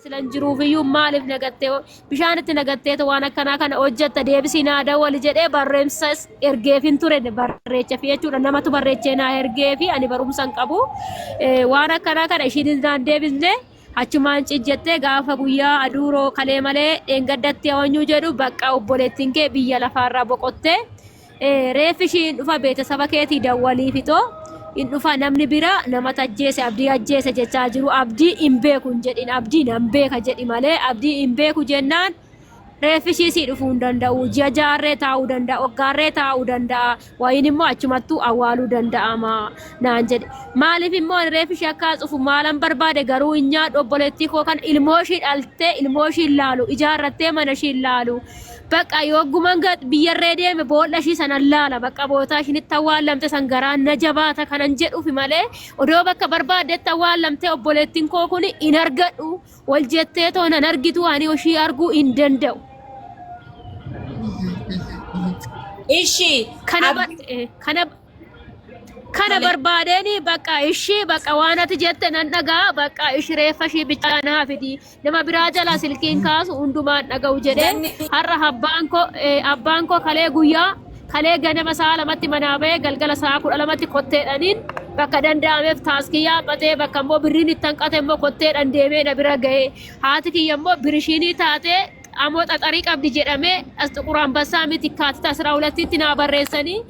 Silan jiruufiyyuu maaliif nagattee bishaanitti nagatteetu waan akkanaa kana hojjetta deebisii naa dawwali jedhee barreessas ergeefin ture barreecha fi jechuudha namatu barreechee naa ergeefi ani barumsa hin qabu. Waan akkanaa kana ishiin naan deebisne achumaan cijjettee gaafa guyyaa aduuroo kalee malee dheengaddatti hawanyuu jedhu bakka obboleettiin kee biyya lafaarraa boqottee Reeffi ishii hin dhufa beetasaba keetii dawwaliifitoo hin dhufa namni bira nama tajjeese abdii ajjeese jechaa jiru abdii hin beeku hin jedhin abdii nan beeka jedhi malee abdii hin beeku jennaan reeffi ishii sii dhufuu hin danda'u ji'a jaarree taa'uu danda'a waggaarree taa'uu danda'a wayiin immoo achumattuu awwaaluu danda'ama naan jedhe maaliif immoo ani reeffi ishii akka cufu maalan barbaade garuu hin nyaadhu obboleettii koo kan ilmoo ishii dhaltee ilmoo ishii laalu ijaarrattee mana ishii laalu Bakka yogguman biyyarree deeme boolla ishii sanan laala bakka bootaa ishiin itti awwaalamte san garaan na jabaata kanan jedhufi malee odoo bakka barbaaddetti awwaalamte obboleettiin koo kun hin argadhu wal jettee too nan argitu ani ishii arguu hin danda'u. Ishi Kana ba- kana Kana barbaadeen bakka ishii bakka waan ati jette nan dhagaa bakka ishii reeffa ishii bichaa naa fidi nama biraa jalaa silkiin kaasu hundumaan dhaga'u jedhee har'a abbaan koo abbaan koo kalee guyyaa kalee ganama sa'a 2tti manaa ba'ee galgala sa'a 12tti kotteedhaniin bakka danda'ameef taaskii yaabbatee bakka immoo birriin itti hanqate immoo kotteedhaan deemee na bira ga'e haati kiyya immoo birishiinii taatee amoo xaxarii qabdi jedhamee as xuqur ambassaa miti kaatita 12tti naa barreessanii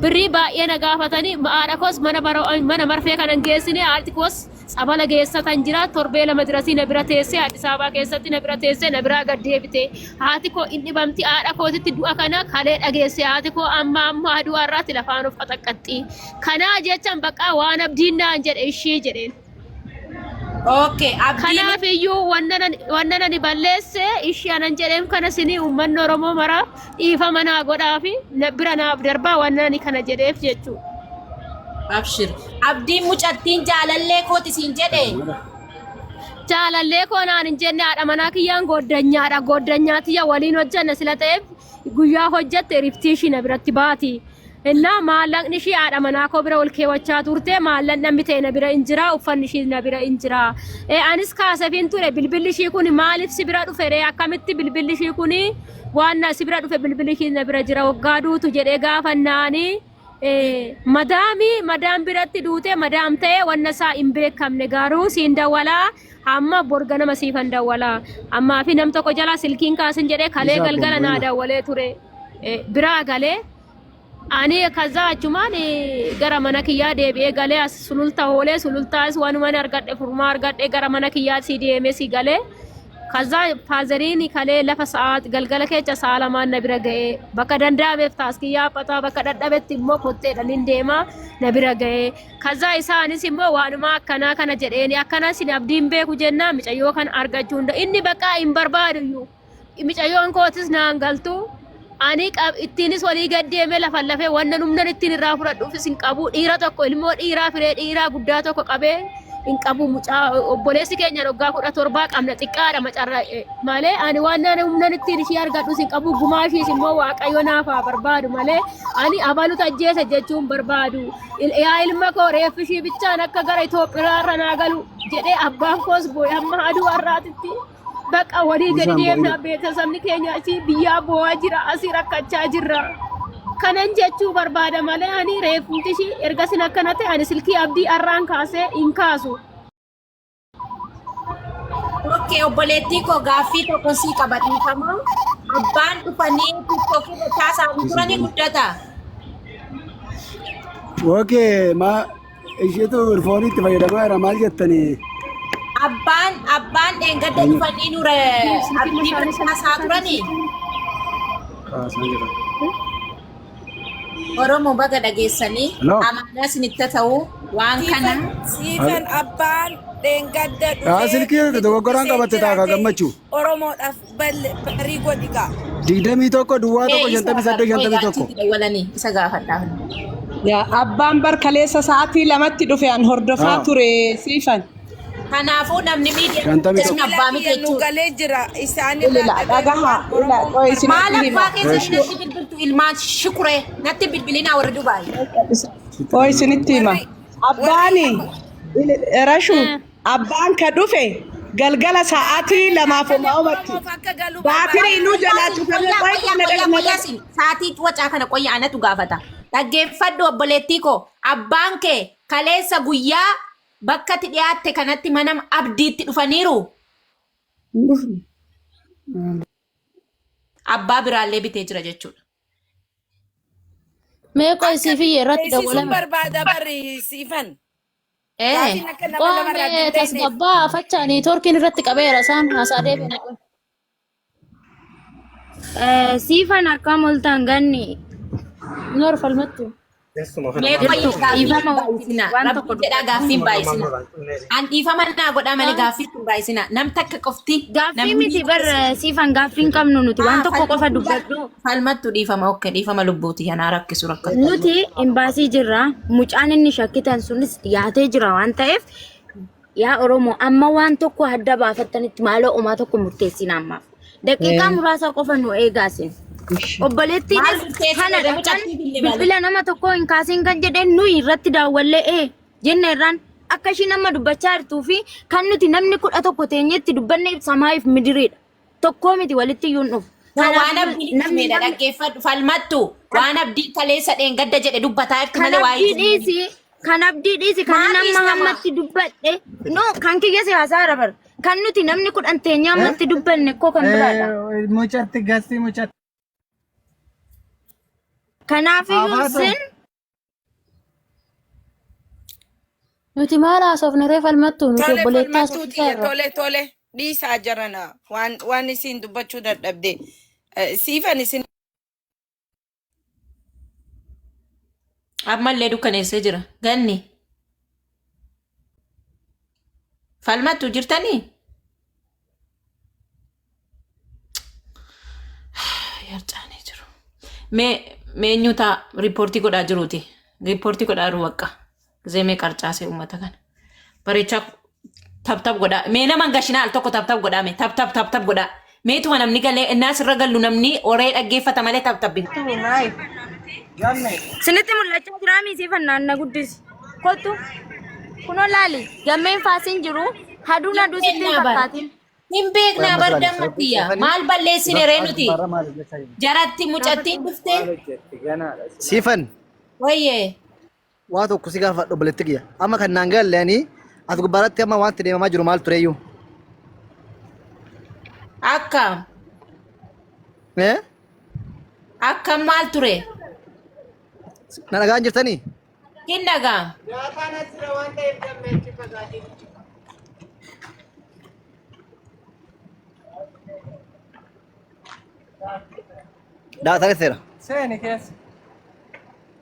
birrii baay'ee na gaafatanii haadha koos mana mana marfee kanan geessine haadhi koos tsabala geessatan jira torbee 2 dirasii na bira teessee Addis Ababaa keessatti na bira teessee na biraa gad deebite haati koo in dhibamti haadha kootitti du'a kana kalee dhageesse haati koo amma amma aduu har'aatti lafaan of qaxaqqaxxi kanaa jechan baqaa waan abdiin naan jedhe ishii jedheen. Okay, abdiin Kanaaf iyyuu wannan ani balleesse ishii anan jedheef kana sinii uummanni Oromoo maraaf dhiifama naa godhaafi na bira naaf darbaa wannan ani kana jedheef jechuudha. Abshir. Abdiin mucattiin jaalallee kooti siin jedhe. Jaalallee koo naan hin jenne haadha manaa kiyyaan gooddanyaadha. Gooddanyaa tiyya waliin hojjanna sila ta'eef guyyaa hojjatte riftii ishii na biratti baati. Innaa maallaqni ishii haadha manaa koo bira ol keewwachaa turte maallaqni namni ta'e na bira hin jira uffanni ishii na bira hin jira. Anis kaasefiin ture bilbilli ishii kun maaliif si bira dhufe ree akkamitti bilbilli ishii kun waan na si bira dhufe bilbilli ishii na bira jira waggaa duutu jedhee gaafannaani. Madaamii madaam biratti duute madaam ta'e wanna isaa hin beekamne garuu siin dawwalaa hamma bor ganama siifan dawwalaa ammaa fi nam tokko jalaa silkiin kaasin jedhee kalee Isaa galgala naa bomboina. dawwalee ture biraa galee Ani kaza achumaan gara mana kiyyaa deebi'ee galee as sululta hoolee sulultaas wanuman argadhe furmaa argadhe gara mana kiyyaa si deemee si galee kaza faazeriin kalee lafa sa'aa galgala keessa sa'a lamaan na bira ga'ee bakka danda'ameef taaskii yaaphataa bakka dhadhabetti immoo kotteedhaan hin deemaa na bira ga'ee kaza isaanis immoo waanuma akkanaa kana jedheeni akkana sin abdiin beeku jennaan micayyoo kan argachuu hunda inni bakka hin barbaadu iyyuu. Micayyoon kootis naan galtu. Ani ittiinis walii gad deemee lafan lafee wannan humnan ittiin irraa fudhadhuufis hin qabu. Dhiira tokko ilmoo dhiiraa firee dhiiraa guddaa tokko qabee hin qabu. Mucaa obboleessi keenya waggaa 17 qabna xiqqaadha macarra malee ani wannan humnan ittiin ishii argadhus hin qabu. Gumaa ishiis immoo waaqayyo naaf haa barbaadu malee ani abalutu ajjeese jechuun barbaadu. Yaa ilma koo reeffi ishii bichaan akka gara Itoophiyaa irra naa galu jedhee abbaan koos boo'e hamma aduu har'aatitti. Bakka walii gadi Isaan deemna bo'ina. beeksisni keenya asii biyyaa boo'aa jira asii rakkachaa jirra. Kanan jechuu barbaada malee ani reeffumti ishii erga sin akkana ta'e ani silkii abdii arraan kaasee hin kaasu. Okay, obboleettii koo gaaffii tokko sii qaba dhiifama. Abbaan dhufanii TikTok irratti haasa'anii turanii guddata. Okay, ma Isheetu irfooniitti fayyadamaa jira maal jettanii? Abbaan dheengadda dhufanii nura abdii biratti haasaa turanii. Kaasaa jira. Oromoo baga dhageessanii Hello. amaanaa isinitti ta'u waan kana. Siifan abbaan dheengadda Haa dhufee silkii ni dogoggoraan dubbisee qabatte jira taakaa ta'e gammachuu. Oromoodhaaf barii godhi gaa. 21 duwwaa Ee 1 isa 58 51. achitti dawwalanii isa gaafadhaa. Yaa abbaan bar kaleessa sa'aatii 2tti dhufe an hordofaa Haa. ture siifan. Kanaafuu namni miidiyaa 51. jechuun abbaa miti Kiyya nu jechuudha. galee jira isaanirraa Ilila dhageenyu dhagaha waan ila Oromoon qoy isinitti Maal hima. abbaa keessanii Eeshi. natti bilbiltu ilmaan shukuree natti bilbilinaa warri Dubaay. Qoy isinitti hima. warri Abbaani warri rashu abbaan ka dhufe Galgala sa'aatii lamaaf Akka homaa namni homatti. Oromoof akka galu Baatirii barbaada. nu jalaa cufamee Qoyyaa qoy qoyyaa kana qoyyaa dhaqna qoyyaa sin sa'aatii wacaa kana qoyyaa anatu gaafata. Dhaggeeffadhu obboleettii koo abbaan kee kaleessa guyyaa bakka itti dhiyaatte kanatti mana abdiitti dhufaniiru. Hin dhufne. Abbaa biraallee bitee jira jechuudha. Mee qoy Akka siif iyyee irratti beeksisuun dawwalame. barbaada barri siifan. Ee. Gaafiin akka nama lamarraa Qoomee hin beekneef. tasgabbaa fachaa niitoorkiin irratti qabeera isaan haasaa deebiin. Siifan akkam oltan ganni Noor falmattu. Mee qoyyaa jirtu gaaffii hin dhiifama wajjin baay'isinaa. waan tokko Rabbii jedhaa dubbachuu gaaffii hin baay'isinaa. An dhiifama naa godhaa malee gaaffii hin baay'isinaa. Nam takka qofti Gaaffii namni miti bar siifan gaaffii hin qabnu nuti waan tokko qofa falmattu dubbadhu. falmattu dhiifama okke dhiifama lubbuuti yanaa rakkisu rakkatu. Nuti imbaasii jirra mucaan inni shakkitan sunis dhiyaatee jira waan ta'eef yaa Oromoo amma waan tokko adda baafattanitti maaloo omaa tokko murteessina ammaaf. Daqiiqaa muraasa qofa nu eegaasin. Maal Obboleettiinis murteessina kanadha kan mucattii billi malee. bilbila nama tokkoo hin kaasiin kan jedheen nuyi irratti daawwallee ee jenne irraan akka ishiin amma dubbachaa jirtuu fi kan nuti namni 11 teenyetti dubbanne samaayiif midiriidha. Tokkoo miti walitti iyyuu hin dhufu. No, waan Kanaafuu abdiin namni himedha namni dhaggeeffadhu falmattu waan abdiin kaleessa dheengadda jedhe dubbataa jirti kan malee waa'ee abdii dhiisi kan abdii dhiisi kan Maa inni amma dhiista maa? hammatti dubbadhe no kan kiyya siyaasaa irra bar kan nuti namni 10 teenyee ammatti dubbanne koo kan biraadha. Mucatti gasti mucatti. Kanaafiyyuu Abaatoo. sin Nuti maal haasofne ree falmattu nuti Tole obboleettaa falmattuu haasofsiisaa tiyya irra. tole tole dhiisaa jarana waan waan isiin dubbachuu dadhabde. Siifan isin Ammallee dukkaneessee jira. Ganni. Falmattu jirtanii? Yarcaanii jiru. Mee mee eenyu ta'a riippoortii godhaa jiruuti. Riippoortii godhaa jiru bakka. Gizee mee qarcaasee uummata kana. Bareechaa tap tap godhaa. Mee nama hin gashinaa al tokko tap tap godhaa mee tap tap tap tap godhaa. Meetuma namni galee innaa sirra gallu namni horee dhaggeeffata malee tap tap hin. Sinitti mul'achaa jiraa mii siifan naanna guddisi. Kottu kunoo laali gammeen faasiin jiru haduun Hin aduu sitti hin beeknaa bara. fakkaatin. Hin beeknaa bar dammatiyya. Maal balleessine ree nuti? Jaratti mucattiin dhuftee Siifan wayyee. waa tokko si gaafadhu obboleetti kiyya. Amma kan naan galle ani as gubbaarratti amma wanti deemamaa jiru maal tureyyuu? Akkam Eh? akkam maal ture? Na dhagaan jirtanii? Hin dhaga'amu. Daataan seera. Seeni keessa.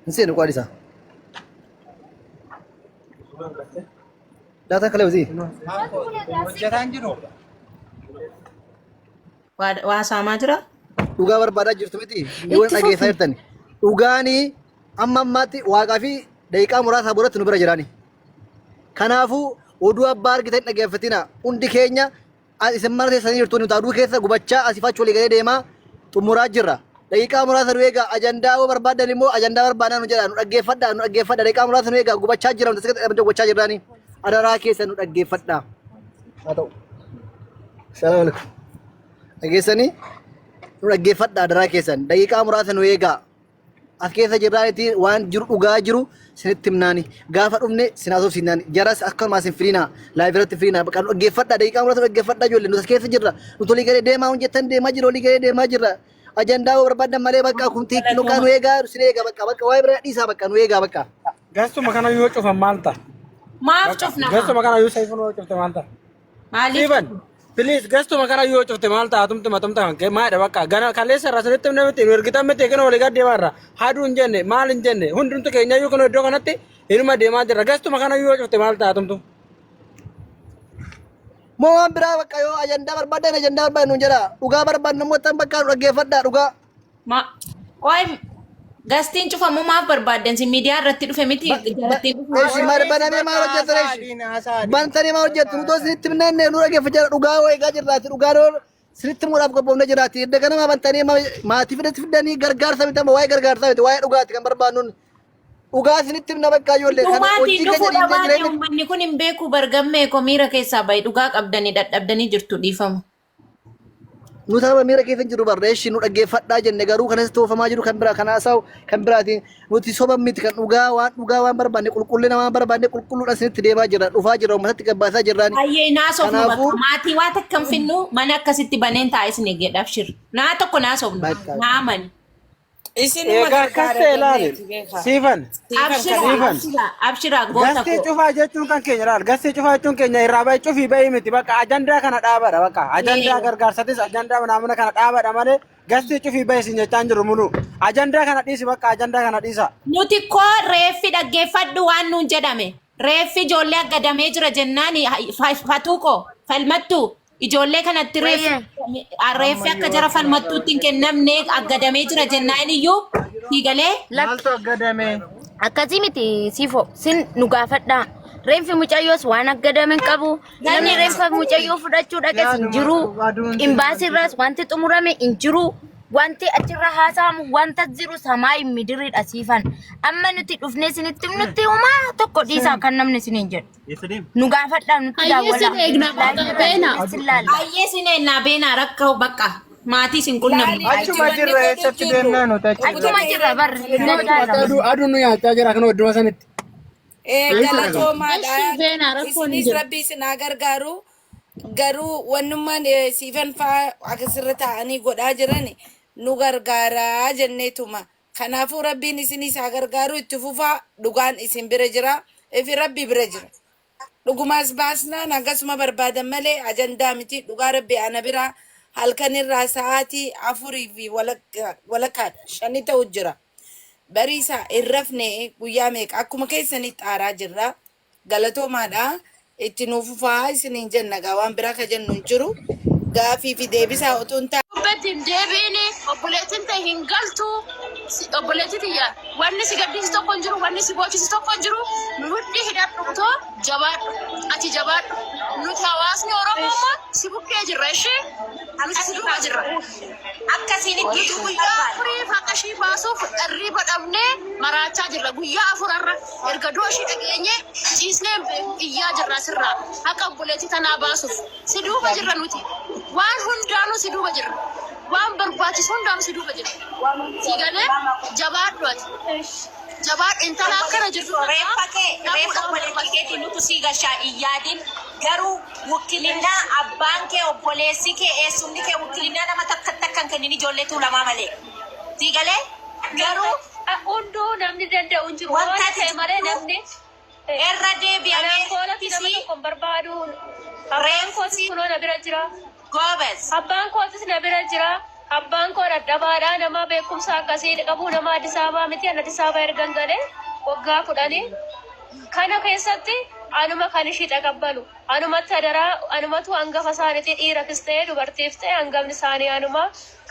Hin seenu qo'adhi isaa. Daataan kalee hojii. Hojjetaan jiru. Waa waa saamaa jira? Dhugaa barbaadaa jirtu miti. Ni wal dhageessaa jirtan. Dhugaanii amma ammaatti waaqaa fi daqiiqaa muraasaa boodatti nu bira jiraani. Kanaafuu oduu abbaa argitan hin dhaggeeffatina. Hundi keenya isin mana teessanii jirtu nuti aduu keessa gubachaa asii fi achi walii galee deemaa xumuraa jirra. Daqiiqaa muraasa nu eegaa ajandaa yoo barbaadan immoo ajandaa barbaadnaa nu jedha nu dhaggeeffadhaa nu dhaggeeffadhaa daqiiqaa muraasa nu eegaa gubachaa jira nuti asirratti dhabamtee gubachaa jirraani. Adaraa keessa nu dhaggeeffadhaa. Haa ta'u. Salaam alaikum. Dhageessanii nu dhaggeeffadhaa adaraa keessan daqiiqaa muraasa nu eegaa. As keessa jirraanitti waan jiru dhugaa jiru sinitti himnaani. Gaafa dhufne sin haasofsiisnaani. Jaras akkanumaa sin firiinaa. Live irratti firiinaa. Bakka nu dhaggeeffadhaa daqiiqaa muraasa dhaggeeffadhaa ijoollee. Nuti as keessa jirra. Nuti olii galee deemaa hun jettan deemaa jirra olii galee deemaa jirra. Ajandaa yoo barbaadan malee bakka kun tiikki nu eegaa sin eegaa bakka bakka waa'ee biraa dhiisaa bakka nu eegaa bakka. Gastuma kana yoo cufan maal ta'a? Maaf cufna maa? Gastuma kana yoo sayfuun yoo cufte maal ta'a? Maaliif Siifan, please gastuma kana yoo cufte maal ta'a? Tumti matumta kan kee maadha bakka. Gana kaleessa irraa sanitti himne miti nu ergitan miti kan walii gad deemaa irra. Haduu hin jenne maal hin jenne hundumtu keenya iyyuu kun iddoo kanatti inuma deemaa jirra. Gastuma kana yoo cufte maal ta'a tumtu? Moo waan biraa bakka yoo ajandaa barbaadan ajandaa barbaadan nuun jedha. Dhugaa barbaadan immoo tan bakka nu dhaggeeffadhaa dhugaa. Ma qoy gastiin cufamu maaf barbaaddan si miidiyaa irratti dhufe miti jarattiin dhufu. Eshi maal banamee maal hojjettan eshi? Bantanii maal hojjettu? Nuti isinitti himnee nu dhaggeeffachaa jirra. Dhugaa hoo eegaa jirraati. Dhugaa hoo isinitti himuudhaaf qophoofnee jiraati. Edda kanama bantanii maatii fidatti fidanii gargaarsa miti amma waa'ee gargaarsaa miti waa'ee dhugaati kan barbaannuun. Dhugaa isinitti himna bakka ijoollee kana Dhumaatiin hojii keenya dhufuu dhiifnee dhabaate jireenya uummanni kun hin beeku bargammee koo miira keessaa bahi dhugaa qabdanii dadhabdanii jirtu dhiifama. Nu sababa miira keessa hin jirru barreessi nu dhaggeeffadhaa jenne garuu kanas toofamaa jiru kan biraa kan haasa'u kan biraatiin nuti soba miti kan dhugaa waan dhugaa waan barbaanne qulqullina waan barbaanne qulqulluudhaan isinitti deemaa jirra dhufaa jirra uummatatti gabbaasaa jirraani. Baay'ee naasofnu bakka Kanaafuu maatii waa takka hin finnu mana akkasitti baneen taa'e isin eegedha abshir. Naa tokko naasofnu bakka naa amani. Isinuma Egaa akkas gargaara ta'e ilaali. jenneeti beekaa. Siifan. Siifan Abshira kana. Siifan. abshira abshira goota Gastee koo. cufaa jechuun kan keenya laal. Gastee cufaa jechuun keenya irraa bahe cufii bahii miti. Bakka ajandaa kana dhaabadha. Bakka ajandaa gargaarsatis ajandaa naamuna kana dhaabadha malee gastee cufii bahe isin jechaa hin jiru mulu. Ajandaa kana dhiisi bakka ajandaa kana dhiisa. Nuti koo reeffi dhaggeeffadhu waan nuun jedhame. Reeffi ijoollee aggadamee jira jennaan fatuu koo falmattu ijoollee kanatti reeffi Wayyee. reeffi akka jara falmattuutti hin kennamne aggadamee jira jennaan iyyuu siigalee Lakki. Maaltu aggadame? Akkasii miti siifo sin nu gaafadhaa. Reenfi mucayyoos waan aggadame hin qabu. Namni reenfa mucayyoo fudhachuu dhaqes hin jiru. Imbaasiirraas wanti xumurame hin jiru. Wanti achirra haasa'amu wanta jiru samaa hin midiriidha siifan. Amma nuti dhufnee isinitti himnutti homaa tokko dhiisaa kan namni isiniin jedhu. Nu gaafadhaa nutti Hayyee sin daawwadhaa. eegna bakka beena. Sin laalla. Baay'ee sin eennaa beenaa rakkoo bakka maatii sin qunnamnu. Laali nuti Achuma wanni jirra godhu eessatti jirru. deemnaa nuti achuma. Achuma jirra barri. Bakka aduu aduun nu nyaachaa jira kan iddoo sanitti. Galatoomaadha. Eshi beena rakkoon hin Isinis jiru. rabbi isin haa gargaaru. Garuu wannummaan siifan fa'aa akkasirra taa'anii godhaa jiran nu gargaaraa jenneetuma. Kanaafuu rabbiin isinis haa gargaaru itti fufaa dhugaan isin bira jira. Ifi rabbi bira jira. Dhugumaas baasnaan akkasuma barbaadan malee ajandaa miti dhugaa rabbi ana bira halkan irraa sa'aatii afurii fi walakkaadha shani ta'u jira. Bariisa hin rafne guyyaa meeqa akkuma keessanitti aaraa jirra. Galatoomaadha. Itti nuuf fufaa isiniin jenna gaa waan biraa ka jennu hin jiru. Gaafii fi deebisaa otoo hin taane. Dubbatti hin deebiini obboleettiin ta'e hin galtu obboleettii tiyya wanni si gaddisiisu tokko hin jiru wanni si boochisu tokko hin jiru nu hundi hidhadhu too jabaadhu ati jabaadhu nuti hawaasni Oromoo immoo si bukkee jirra ishee nuti si duuba jirra. Akkasiin itti Nuti guyyaa afuriif haqa ishii baasuuf hirriba dhabnee maraachaa jirra. Guyyaa afurarra erga du'a ishii dhageenye ciisnee iyyaa jirra asirraa haqa obboleettii tanaa baasuuf. Si duuba jirra nuti. Waan hundaanuu si duuba jirra. Waan barbaachisu hundaanuu si duuba jirra. Si galee jabaadhu ati. Jabaadhu intala akkana jirtu tanaa Reeffa kee reeffa dhabuudhaan obboleettii barbaachisa. keetii nutu sii gashaa hin yaadin garuu wukkilinnaa abbaan kee obboleessi kee eessumni kee wukkilinnaa nama takka takka hin kennin ijoollee tuulamaa malee sii galee garuu Hunduu namni danda'u hin jiru. wanta Waan ati ta'e malee jettu namni irra anaan deebi'amee koolatti nama reeffisii tokko hin barbaadu. Abbaan kootis reeffisii kunoo na bira jira. goobez Abbaan kootis na bira jira. Abbaan koo dadhabaadha. Nama beekumsa akkasii qabu nama Addis Ababaa miti. Ani Addis Ababaa ergan galee waggaa kudhanii. Kana keessatti anuma kan ishii taqabbalu. Anumatti adaraa anumatu hangafa isaaniiti dhiirafis ta'e dubartiif ta'e hangafni isaanii anuma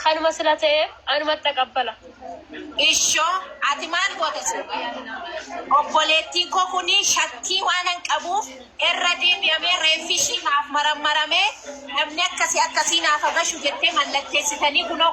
kanuma sila ta'eef anumatti taqabbala. Ishoo ati maal goote sun? Obboleettiin koo kun shakkii waanan qabuuf irra deebi'amee reeffi ishii naaf marammaramee namni akkasii akkasii naaf hagashu jettee mallatteessitanii kunoo.